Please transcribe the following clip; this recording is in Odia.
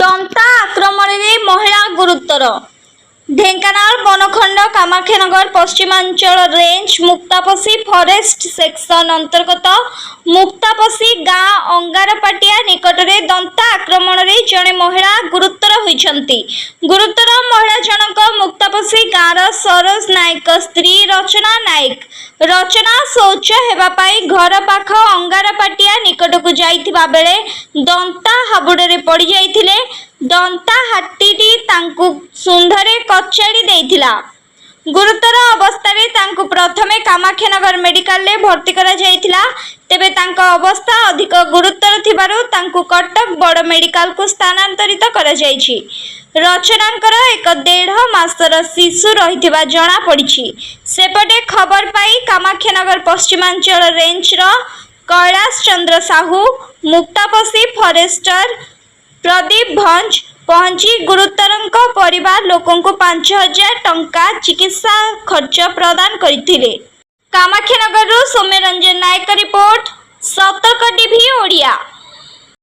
ଦନ୍ତା ଆକ୍ରମଣରେ ମହିଳା ଗୁରୁତର। ଢେଙ୍କାନାଳ ବନଖଣ୍ଡ କାମାକ୍ଷାନଗର ପଶ୍ଚିମାଞ୍ଚଳ ରେଞ୍ଜ ମୁକ୍ତାପସି ଫରେଷ୍ଟ ସେକ୍ସନ ଅନ୍ତର୍ଗତ ମୁକ୍ତାପସି ଗାଁ ଅଙ୍ଗାରପାଟିଆ ନିକଟରେ ଦନ୍ତା ଆକ୍ରମଣରେ ଜଣେ ମହିଳା ଗୁରୁତର ହୋଇଛନ୍ତି। ଗୁରୁତର ମହିଳା ଜଣକ ମୁକ୍ତାପସି ଗାଁର ସରୋଜ ନାୟକଙ୍କ ସ୍ତ୍ରୀ ରଚନା ନାୟକ। ରଚନା ଶୌଚ ହେବା ପାଇଁ ଘର ପାଖ ଅଙ୍ଗାରପାଟିଆ ନିକଟକୁ ଯାଇଥିବା ବେଳେ ଦନ୍ତା ହାବୁଡ଼ରେ ପଡ଼ିଯାଇଥିଲେ। ଦନ୍ତା ହାତୀଟି ତାଙ୍କୁ ଶୁଣ୍ଢରେ କଚାଡ଼ି ଦେଇଥିଲା। ଗୁରୁତର ଅବସ୍ଥାରେ ତାଙ୍କୁ ପ୍ରଥମେ କାମାକ୍ଷାନଗର ମେଡିକାଲରେ ଭର୍ତ୍ତି କରାଯାଇଥିଲା। ତେବେ ତାଙ୍କ ଅବସ୍ଥା ଅଧିକ ଗୁରୁତର ଥିବାରୁ ତାଙ୍କୁ କଟକ ବଡ଼ ମେଡିକାଲକୁ ସ୍ଥାନାନ୍ତରିତ କରାଯାଇଛି। ରଚନାଙ୍କର ଏକ 1.5 ମାସର ଶିଶୁ ରହିଥିବା ଜଣାପଡ଼ିଛି। ସେପଟେ ଖବର ପାଇ କାମାକ୍ଷାନଗର ପଶ୍ଚିମାଞ୍ଚଳ ରେଞ୍ଜର କୈଳାସ ଚନ୍ଦ୍ର ସାହୁ, ମୁକ୍ତାପସି ଫରେଷ୍ଟର ପ୍ରଦୀପ ଭଞ୍ଜ ପହଞ୍ଚି ଗୁରୁତରଙ୍କ ପରିବାର ଲୋକଙ୍କୁ 5000 ଟଙ୍କା ଚିକିତ୍ସା ଖର୍ଚ୍ଚ ପ୍ରଦାନ କରିଥିଲେ। କାମାକ୍ଷାନଗରରୁ ସୌମ୍ୟରଞ୍ଜନ ନାୟକଙ୍କ